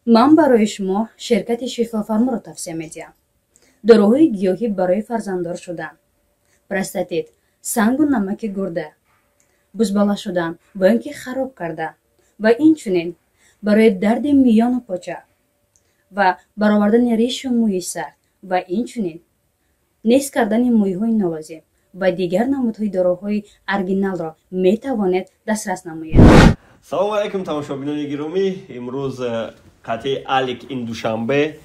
Ман барои шумо ширкати Шифофарморо тавсия медиҳам. Доруҳои гиёҳӣ барои фарзанддор шудан, простатит, сангу намаки гурда, бузбала шудан ва ин ки хароб кардан ва инчунин барои дарди миёну поча ва баровардани ришу мӯи сар ва инчунин нест кардани мӯйҳои нолозим ва дигар намудҳои доруҳои оригиналро метавонед дастрас намоед. Салому алайкум, тамошобинони гиромӣ. Имрӯз қатъи Алик ин Душанбе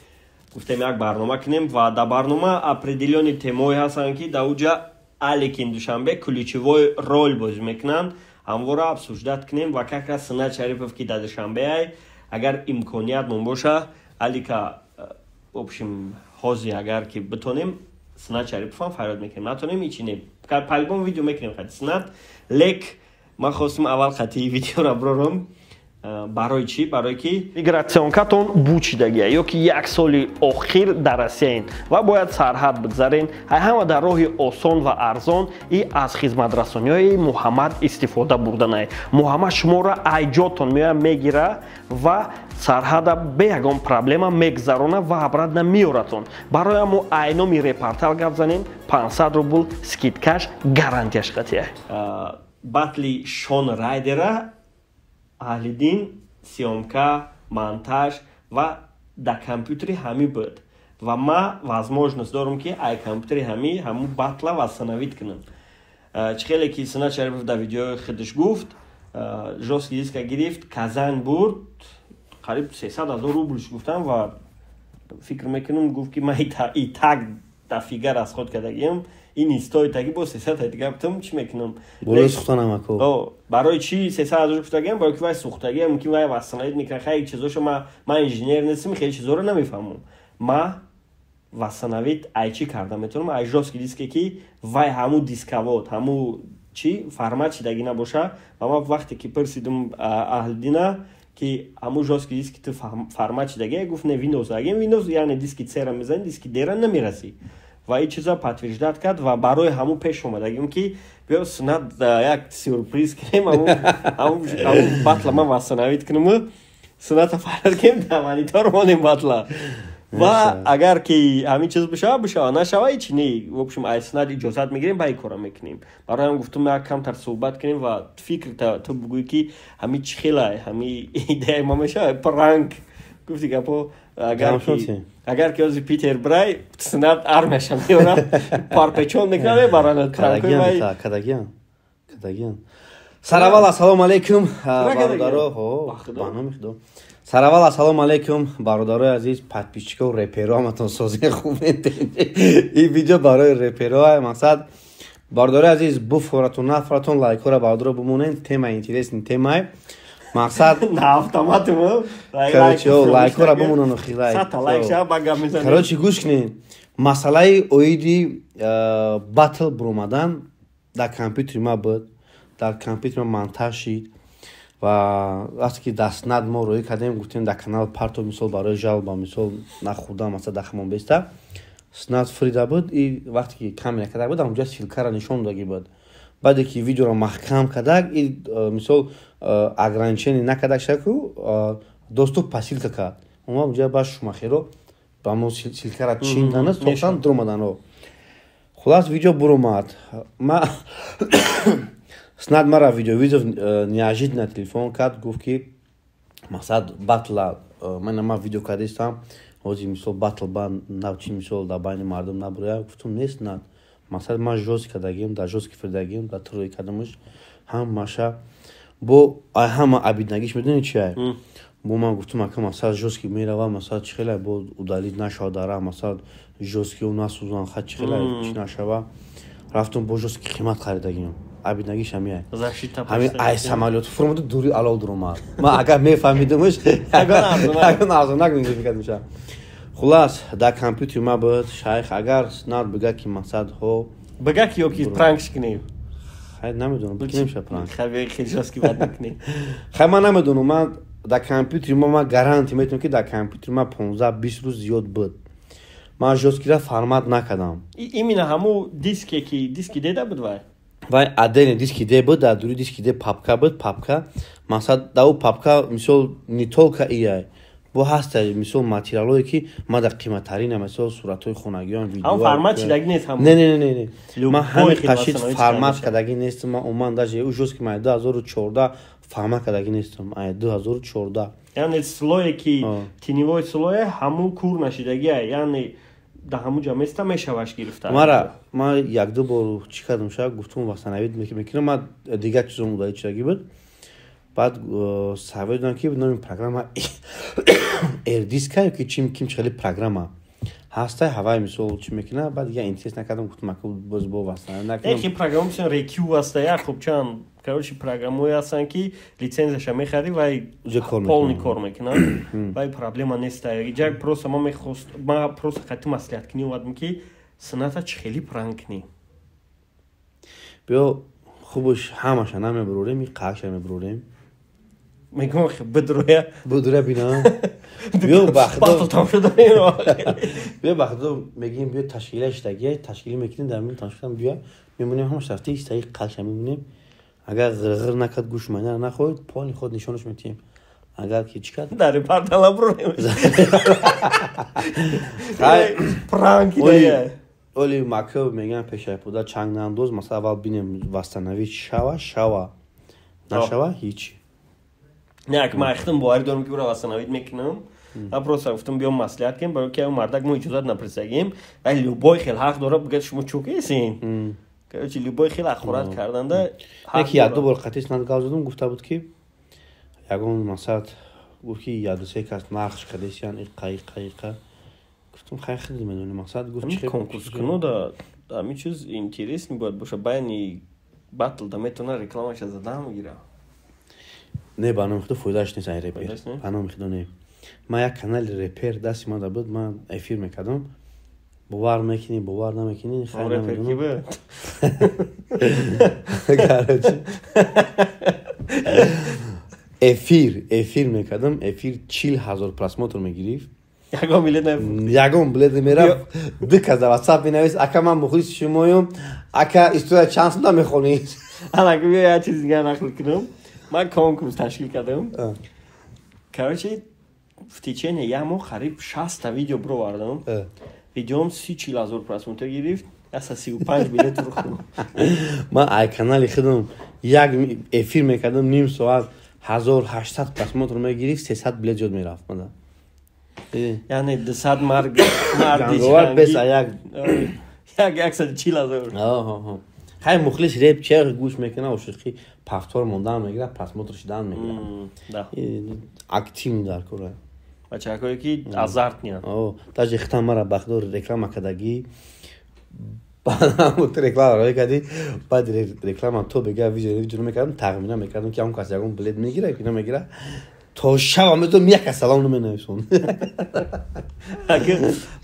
гуфтем, як барнома кунем ва дар барнома определённый темаҳое ҳастанд, ки дар уҷа Алик ин Душанбе ключевой роль бозӣ мекунанд. Ҳамвора обсуждать кунем ва как раз Синат Шарипов, ки дар Душанбеай, агар имкониятмон боша, Алика, в общем, ҳозир агар ки битонем, Синат Шариповам фарёд мекунем, натонем, ҳичи не, по-любому видео мекунем хати Синат. Лек ман хостум аввал хати видеоро бирорам. Барои чӣ? Барое ки миграционкатон бучидагия ё ки як соли охир дар Россияин ва бояд сарҳад бигзарен, ҳама дар роҳи осон ва арзон и аз хизматрасониҳои Муҳаммад истифода бурданай. Муҳаммад шуморо айҷотон меоя, мегира ва сарҳада бе ягон проблема мегзарона ва обратно меоратон. Барои ҳамо айноми репортал гап занем, 500 рубл скидкаш гарантияш қатия. Батли Шон Райдера Аҳлиддин съёмка, монтаж ва дар компютери ҳамӣ буд ва ма возможность дорам, ки ай компютери ҳамӣ ҳамун батла восстановить кунам. Чӣ хеле ки Синат Шарипов дар видеои худаш гуфт, жёсткий диска гирифт, Казань бурд, қариб 300 000 рублш гуфтам ва фикр мекунам, гуфт, ки ман и так дофига расход кардагиам, ин истои таги бо 300 дига бутам, чӣ мекунам? Болои сухтанамако. Барои чӣ 300 000 гуфтагиам? Барои ки вай сухтагиам, мумкин вай восстановить мекунад. Хеле чизошо ман инженер нестам, хеле чизоро намефаҳмам. Ма восстановить ай чӣ карда метавонам? Ай жёсткий диске, ки вай ҳамун дисковод, ҳамун чӣ формат шидагӣ набоша. Ва ман вақте ки пурсидум Аҳлиддина, ки ҳамун жёсткий диски ту формат шидагӣ, гуфт: не, Windows агем, Windows, яъне диски C-ра мезанӣ, диски D-ра намерасӣ. Ва ин чиза подтверждать кард ва барои ҳамун пеш омадагим, ки биё, Сунат, як сюрприз кунем, ҳамун батла ман восстановить кунаму Суната фарад кунем, дар монитор монем батла. Ва агар ки ҳамин чиз бишава, бишава, нашава, ҳичи не. В общем, ай Сунат иҷозат мегирем, ба ин кора мекунем. Барои ҳам гуфтум, як камтар суҳбат кунем ва фикр ту бугӯӣ, ки ҳамин чӣ хелай, ҳамин идеяи ма мешава пранк. Гуфти гапо, агар ки ҳозир Питер брай, Сунат армияша меорад, парпечон мекунад, мебаранад. Кадагиан, кадагиан. Сараввал ассалому алайкум, бародаро, ба номи Худо. Сараввал ассалому алайкум, бародарои азиз, подписчико, реперо, ҳаматон сози хуб. Ин видео барои реперо. Мақсад, бародарои азиз, буфоратон, нафоратон, лайкҳоро, бародаро, бимонед. Тема интересный темай. Мақсад, короче, лайкҳоро бимонану. Короче, гӯш кунед, масъалаи оиди батл буромадан дар компютери ма буд, дар компютери ма монтаж шид ва вақте ки даснад мо рӯӣ кардем, гуфтем, дар канал парто, мисол, барои жалоба, мисол, нахӯрда, масал, дар хамон беста снад фрида буд. И вақте ки камера карда буд, ҳамҷа ссылкара нишон додагӣ буд. Баъде ки видеоро маҳкам кардак и мисол, ограничение накардак, шаку доступ по ссылка кард, омад ба шумахеро ба мо ссылкара чиндана сохтан, дуромадан. Хулас, видео буромад. Ма Снад мара видеовызов неожиданно телефон кард, гуфт, ки мақсад, батла ман видео кардистам, ҳозир, мисол, батл ба навчи, мисол, дар байни мардум набуроя. Гуфтум: нест, Над, мақсад, ман жёсткий кардагим, дар жёсткий фирдагим, дар турӯи кардамаш ҳамаша. Бо ҳама обиднагиш медонӣ чи? Бо ман гуфтум: ака, мақсад, жёсткий мерава, мақсад, чӣ хеле бо удалить нашава дара, мақсад, жёсткий насӯзан, ха, чӣ хеле чӣ нашава. Рафтум, бо жёсткий қимат харидагим. Обиднагиш ҳамия, ҳамин ай самолёт фуромаду дури алов дуромад. Ман агар мефаҳмидумш, ягон арзонак мекардимша. Хулас, дар компютери ма буд, шайх. Агар Снад бига, ки мақсад ҳо Бига ки ё ки пранкш кунем? Хай, намедонам, бикунем пранк. Хай, ман намедонам. Ман дар компютери ма, ман гарантия метавонам, ки дар компютери ма 15-20 рӯз зиёд буд. Ман жёсткийра формат накардам. Именно ҳамун диске, ки диски деда буд вай? Вай отдельно диски Д буд, дар дури диски Д папка буд. Папка, мақсад, дар ӯ папка, мисол, не только ияй. Бо ҳаста мисол материалое ки ма дар қиматтарина, мисол суратҳои хонагиён, видео. Формат чидаги нест ҳам. Не, не, не, не. Ма ҳами қашид формат кадаги нестам, ма умуман даже ужос ки ма 2014 формат кадаги нестам, ай 2014. Яъне слое ки теневой слое ҳамун кур нашидагия, яъне да ҳамун ҷа места мешаваш гирифта. Мара ма як-ду бор чӣ кардам, ша гуфтум восстановить мекунам, ма дигар чизом удалить шудаги буд. Баъд совет додам ки номи программа эрдиска ки чим ким хеле программа ҳастай, ҳавай мисол чӣ мекуна, баъд дигар интерес накардам, гуфтум ака боз бо восстановить накунам. Яке программа мисол RQ ҳаста, як хуб чанд короче программаҳое ҳастанд ки лицензияша мехарӣ вай полный кор мекунад, вай проблема нест. Иҷа просто ма мехост, ма просто қати маслиҳат кунӣ омадам ки сината чӣ хели пранк кунӣ. Биё хубуш ҳамаша намебурорем, и қаакша мебурорем. Мегӯм бидроя. Бидроя бина. Биё ба худо биё ба худо мегӯем, биё ташкила иштагия ташкил мекунем, дар мин тамошо биё мемонем ҳамаш рафта истаи қалша мемонем. Агар ғирғир накард, гӯш майна нахоҳед, полни худ нишонаш метиҳем. Агар ки чӣ кард? Дар партала бурем. Пранки дая. Оли мака мегӯям пешайпуда чанг наандоз, масалан аввал бинем восстановить шава, шава. Нашава ҳеч. Не, ак ман худам боварӣ дорам ки ӯро восстановить мекунам. А просто гуфтам биём маслиҳат кунем, барои ки он мардак мо иҷозат напурсагем, вай любой хел ҳақ дорад бигӯяд шумо чӯкесин. Короче, любой хел ахурат карданда. Яки як ду бор қатис гап задам, гуфта буд ки ягон масалат гуфт ки як ду се кас нақш кардесиян, иқа иқа иқа. Гуфтам хай хеле медонем, мақсад гуфт чи конкурс куно да ҳамин чиз интересный бояд боша, байни батл да метавона рекламаша задан гира. Не, ба номи худо фоидааш нест ай репер. Ба номи худо не. Ман як канали репер дасти ман буд, ман эфир мекардам. Бовар мекунӣ, бовар намекунӣ, хайр намедонам. Короче. Эфир мекардам, эфир 40,000 просмотр мегирифт. Ягон билет нафурӯхт. Ягон билет намерафт. Ду кас дар WhatsApp менавист, ака ман мухлиси шумоём, ака история чанд сум намехонӣ? Ана биё як чиз дигар нақл кунам. Ман конкурс ташкил кардам. Короче, в течение як моҳ қариб 60 видео бировардам. Видеом 30-40 ҳазор просмотр гирифт, 135 билет фурӯхтам. Ман ай канали худам як эфир мекардам, ним соат 1800 просмотр мегирифт, 300 билет зиёд мерафт. Яъне 200 марг марди бес як як 140 ҳазор. Хай мухлис реп чер гӯш мекунад, ошиқи повтор мондан мегирад, просмотр шидан мегирад. Активный дар кора. Бачакое ки азартный. Даже хитам мара бахдор реклама кардагӣ, реклама рои кардӣ, баъд реклама то бега видео мекардам, тахмина мекардам ки ҳамон кас ягон билет мегира ки намегира. То шаба медонам як кас салом наменависон.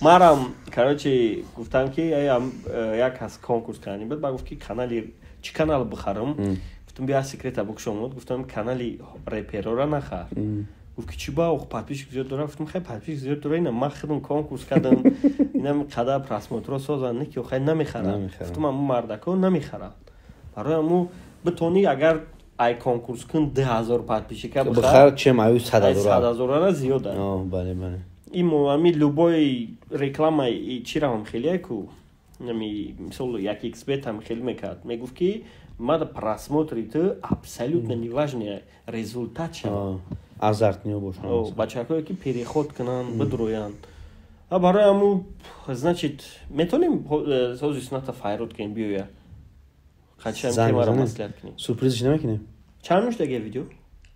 Марам короче гуфтам ки як кас конкурс кардани буд, ба гуфт ки канали чӣ канал бихарам, гуфтам бия секрета букшомуд, гуфтам канали реперора нахар. Гуфт ки чӣ ба подписчик зиёд дора, гуфтам хай подписчик зиёд дора, ина ман худам конкурс кардам, инам қадар просмотро созанд, не ки хай намехарам. Гуфтам аму мардако намехаранд, барои аму битонӣ агар ай конкурс кун 2000 подписчика бихар, чем аю 100 ҳазора. 100 ҳазорара зиёд аст. Бале, бале. Имо ами любой реклама чираам хеле ку ами мисол як эксперт ҳам хеле мекард, мегуфт ки мада просмотри ту абсолютно неважно, результат шава. Азартный бошанд. Бачакое ки переход кунанд, бидроянд. А барои аму значит метавонем сози суната файрод кунем, биёя қачам темаро маслиҳат кунем. Сюрпризш намекунем? Чанд минут даги видео?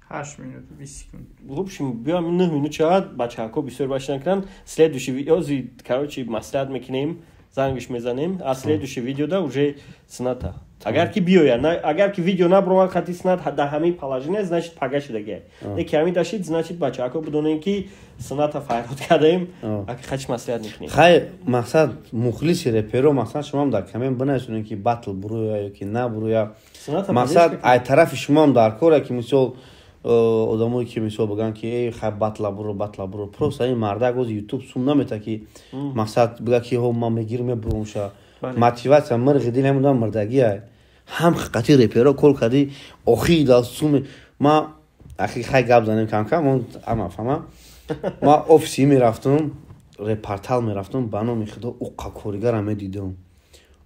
8 минуту 20 секунд. В общем, биём 9 минут шавад, бачаҳако бисёр баш накунанд. Следующий видеози короче маслиҳат мекунем, зангиш мезанем, а следующий видеода уже сната агар ки биёяд, агар ки видео набромад хати снат да ҳамин положение, значит пага шудагия, не ки ҳамин дашид, значит бачаҳако бидонем ки сната файрод кардаем, аки хач маслиҳат мекунем. Хай мақсад мухлиси реперо, мақсад шумоам дар коммент бинависонем ки батл буруя ё ки набуруя. Мақсад ай тарафи шумоам дар кора ки мисол одамое ки мисол бигӯянд ки эй хай батла буро, батла буро, просто ин мардак ози ютуб сум намета ки мақсад бига ки ҳо ман мегирам мебуромша, мотиватсия мирғи дил ҳамудам мирдагия ҳам қати реперо кор кардӣ, охи да суми ма ахи хай гап занем камкам, он ама фама. Ман офиси мерафтам, репортал мерафтам, ба номи худо уққа коригара медидам.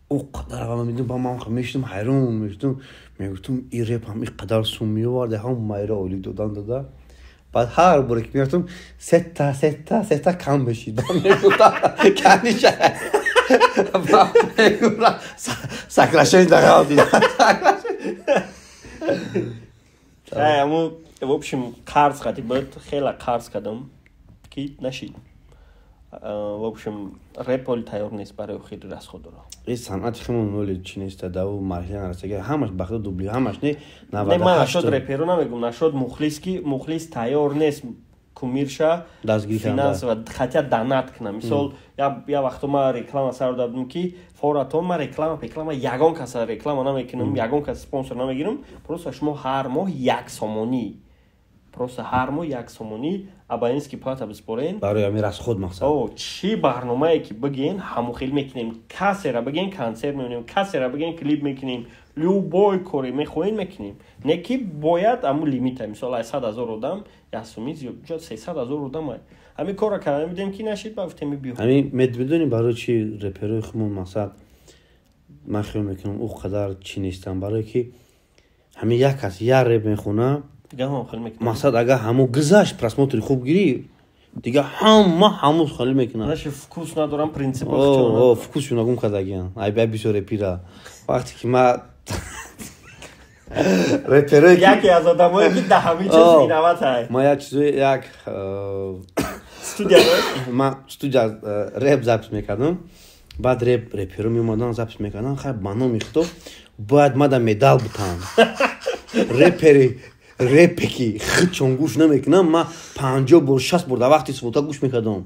Уққадар ава медидам, ба ман мешидам, ҳайрон мешидам. Мегуфтам, и репам и қадар сум меовард, ҳам майра ойлик додан дада. Баъд ҳар боре ки мерафтам, сета, сета, сета кам мешид. Мегуфтам, каниша. Сокращение дағал дидам. Аму, в общем, қарз қати буд, хела қарз кардам, ки нашид. В общем, реп оли тайёр нест барои охири расходро. Э санъати химон оли чи нест, даву марҳила нарасага, ҳамаш бахта дубли, ҳамаш не 98. Не, ман нашод реперо намегум, нашод мухлис ки мухлис тайёр нест кумирша финансово, хотя донат кунам. Мисол, я вақто ман реклама сар додам ки форатон ман реклама ягон каса реклама намекунам, ягон каса спонсор намегирам, просто шумо ҳар моҳ як сомонӣ, просто ҳар моҳ як сомонӣ абонентский плата биспорен. Барои ҳамин расход мақсад. О, чӣ барномае ки бигӯен, ҳамон хел мекунем. Касера бигӯен, консерт мемонем, касера бигӯен, клип мекунем. Любой коре мехоҳем мекунем. Не ки бояд ҳамун лимита, мисол, ай 100 000 одам, як сумӣ зиёд, ҷо 300 000 одам ай. Ҳамин корро карда медем ки нашид, ба гуфтем биё. Ҳамин медонӣ барои чӣ реперои худмон мақсад ман хиёл мекунам ӯ қадар чӣ нестам, барое ки ҳамин як кас як реп мехона, мақсад агар ҳамун гузашт просмотри хуб гирӣ, дига ҳама ҳамун хеле мекунад. Наши вкус надорам, принцип. О, вкус юнагум кардагиан. Ай бай бисёр репира. Вақте ки ма реперое яке аз одамое ки да ҳамин чиз виноват ай. Ма як чизое як студия ма студия реп запис мекардам. Баъд реп реперо меомадан запис мекардан, хай ба номи худо бояд мада медал бутам. Репери репе ки худшон гӯш намекунам, ман 50 бор 60 бор дар вақти суббота гӯш мекардам.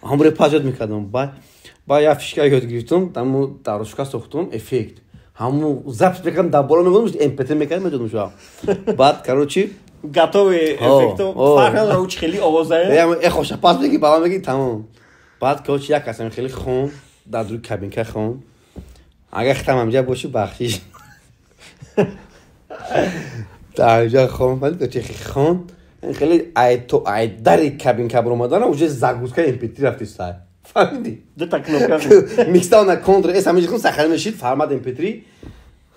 Ҳам реп ёд мекардам. Баъд як фишка ёд гирифтам, даму дарушка сохтам, эффект. Ҳаму запис мекардам, дар боло мегузоштам, MP3 мекардам, медодам шуа. Баъд, короче, готовый эффекто, фарқ надорад ӯ чӣ хеле овозае. Э хоша пас меги, бала меги, тамом. Баъд, короче, як касам хеле хон, дар дури кабинка хон. Агар хитам ҳамҷа боши, бахшиш. Дар хон, вале чӣ хон, хеле ай то ай дари кабинка баромадана, уже загрузка MP3 рафти сай. Фаҳмидӣ? Ду та кнопка. Миксдаун на контр S ҳамин хон сахар мешид, формат MP3.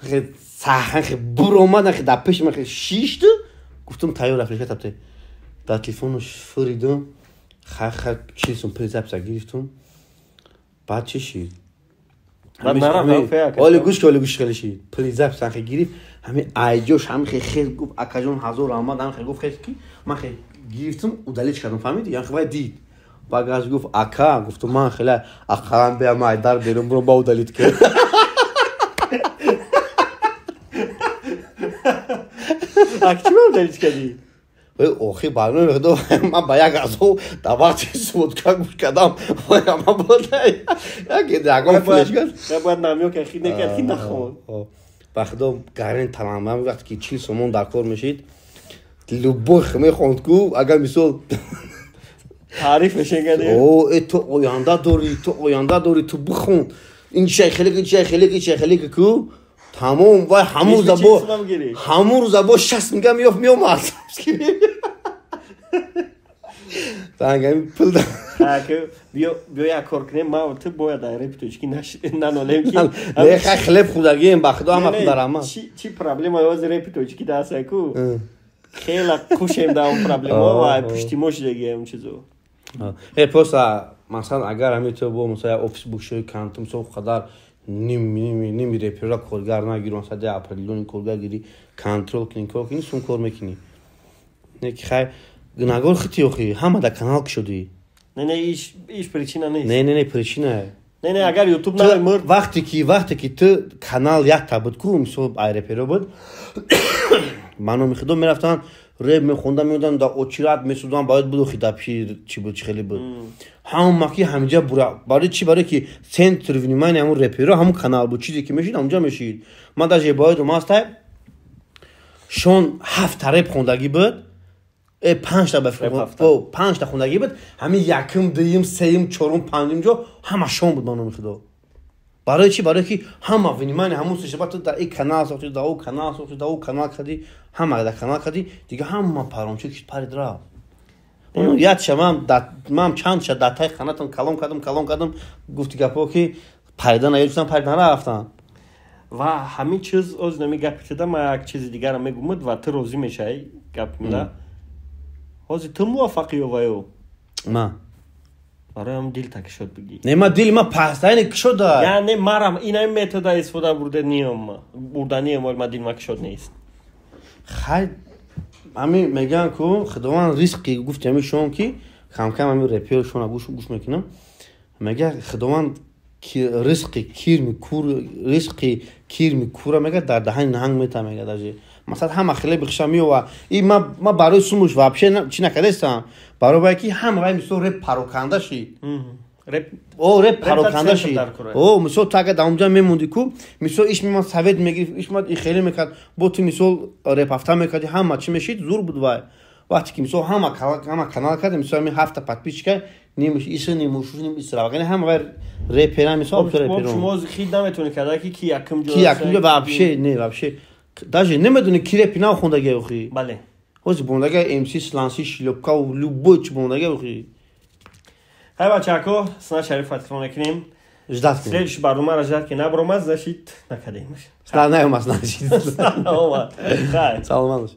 Хе сахан хе буромадан, хе дар пеши ман хе шишт. Гуфтам тайёр рафт, тапте. Дар телефонаш фуридам. Ха ха чизум призапса гирифтам. Баъд чӣ шид? Оли гӯш ки, оли гӯш хеле шид. Призапс хе гирифт. Ҳамин айҷош ҳамин хе хел гуфт, акаҷон ҳазор раҳмат, ҳамин хел гуфт хел ки ман хе гирифтам, удалить кардам, фаҳмидӣ? Яъне вай дид. Багаж гуфт, ака, гуфтам ман хеле ақалан бия ман дар берун бурам ба удалить кард. Ак чӣ ба удалить кардӣ? Охи барнома худо ман ба як азо дар вақти субботка гӯш кардам. Ман бода як ягон флешка. Я бояд намёк ахи некард ки нахон. Ба худо гарен талант вақте ки 40 сомон дар кор мешид, любой мехонд ку, агар мисол таъриф мешегади. О, э ту оянда дорӣ, ту оянда дорӣ, ту бихон. Ин чай хеле, ин чай хеле, ин чай хеле ку. Тамом вай ҳамун забо, ҳамун рӯза бо 60 мига меёфт меомад. Тангами пул да. Биё, биё як кор кунем, ман ту бояд дар репи тоҷикӣ нанолем ки. Не, хай хлеб хӯрдагием, ба худо ҳама хударама. Чӣ проблема ози репи тоҷикӣ даста ку? Хела кушем да он проблема ва пушти мо шудагием чизо. Э просто масалан агар ҳамин ту бо масалан як офис букшои кантум со қадар ним ним ними репера коргар нагирон, масалан як определённый коргар гири, контрол кунӣ, кор кунӣ, сум кор мекунӣ. Не ки хай гунагор хити охи, ҳама дар канал кушодӣ. Не, не, иш причина нест. Не, не, не, причина. Не, не, агар YouTube намемурд. Вақте ки ту канал якта буд ку, мисол ай реперо буд, ба номи худо мерафтанд, реп мехондан, меодан, дар очират месудан, бояд буд охи дар пир чӣ буд, чӣ хеле буд. Ҳама ки ҳамиҷа бура. Барои чӣ? Барои ки центр внимания ҳамун реперо ҳамун канал буд, чизе ки мешид ҳамунҷа мешид. Ман даже бояд омастай шон 7 реп хондагӣ буд. 5 та 5 та хондагӣ буд. Ҳамин якум, дуюм, сеюм, чорум, панҷум ҷо ҳама шон буд ба номи худо. Барои чӣ? Барои ки ҳама внимание ҳамун сешаба ту дар ин канал сохтӣ, дар ӯ канал сохтӣ, дар ӯ канал кардӣ, ҳама дар канал кардӣ, дига ҳама парончи ки парид рафт. Ятша ман чандша датай ханатам калон кардам, калон кардам, гуфти гапо ки пайда наёфтан, пайда нарафтан. Ва ҳамин чиз оз нами гапи туда, ман як чизи дигара мегумад ва ту розӣ мешавӣ гапи мина. Ҳозир ту муваффақӣ ё ваё? Ман. Барои ҳам дил та кишод бигӣ. Не, ма дили ма пастайни кишода. Яъне марам ина метода истифода бурданиям, бурданиям, вале ма дил ма кишод нест. Хай, ами мегӯянд ку худованд ризқи, гуфти ами шом ки камкам ами репер шона гӯш мекунам, мега худованд ризқи кирми кур, ризқи кирми кура мега дар даҳани наҳанг мета, мега даже масалан ҳама хеле бихша меова. И ма барои сумуш вообще чӣ накардастам, барои вай ки ҳама вай мисол реп пароканда шид. О, реп пароканда шид. О, мисол ту агар дар онҷа мемонди ку, мисол иш мемад совет мегирифт, иш мад хеле мекард, бо ту мисол репафта мекарди, ҳама чӣ мешид, зур буд. Вай вақте ки мисол ҳама канал кард, мисол ами ҳафта подписчика нимш иса, нимуш, ним исра, ҳама вай репера, мисол репера. Шумо хит наметавонӣ карда ки ки якум ҷо, ки якум ҷо, вообще не, вообще даже намедони ки репи нав хондаги охи. Бале. Ҳозир бондага МС Сланси, Шлёпка, любой чи бондага охи. Хай, бачако, сна Шарифа телефон мекунем. Ждать кунем. Следующий барномаро ждать, ки набаромад, значит, накардем. Наомад, значит. Наомад. Хай. Саломат бош.